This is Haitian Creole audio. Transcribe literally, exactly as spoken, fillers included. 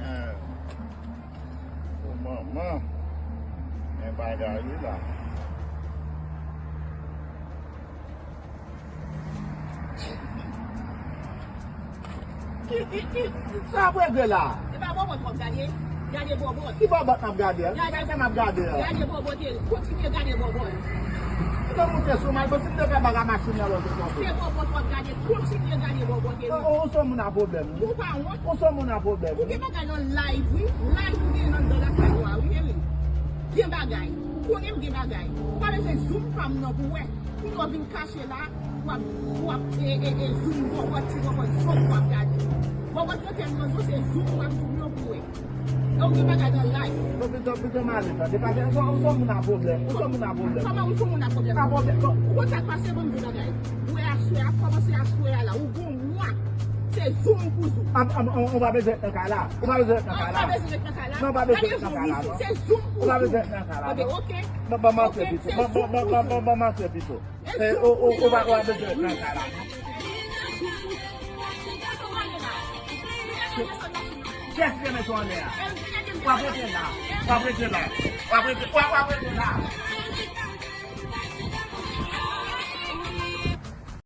Eh, o manman, men bagay wi la. Ki, ki, ki, sa ap regle la? Se pa bòbòt w ap gade? Gade bòbòt. Ki bòbòt m ap gade a? Gade. Ki bagay m ap gade a? Gade bòbòt, Eric. Kontinye gade bòbòt. Ou te moute sou m, al, bon, si m te fè bagay machin nan lòt kote. Se bòbòt w ap gade. Kontinye gade bòbòt, Eric. Ou, ou, ou se yon moun a pwoblèm, wi. Ou pa wont? Ou se yon moun a pwoblèm, wi. Ou gen bagay nan live, wi. Live ou gen anndan lakay ou a, wi, Eric. Gen bagay. Ou konnen m gen bagay. Ou pa bezwen zoom pa m nan pou wè. Pou yo vin kache la, w ap, w ap, e, e, e, zoom bòbòt, ti bòbòt, zòt w ap gade. Bòbòt yo tèlman zo, se zoom w ap zoom yo pou wè. E w gen bagay nan live. Bon, pito, pito, m ale, tande. Pase, ou, ou se moun a pwoblèm. Ou se moun a pwoblèm. Kòman ou se moun a pwoblèm? Pa pwoblèm, bon. Ou konn sa k pase, ban m di w bagay. Ou wè aswè a, kòmanse aswè a la. Ou gon mwa. Se zoom pou zoom. An, an, an, ou pa bezwen ret nan kay la. Ou pa bezwen ret nan kay la. Ou pa bezwen ret nan kay la. Non, ou pa bezwen ret nan kay la, non. Se zoom pou zoom. Ou pa bezwen ret nan kay la, non. Ok, ok. Ban, ban m antre pito. Ban, ban, ban, ban, ban, ban m antre pito. E, ou, ou, ou pa, ou pa bezwen ret nan kay la, non. Kiyès ki te mete w anlè a? W ap rete la. W ap rete la. W ap rete, w ap, w ap rete la.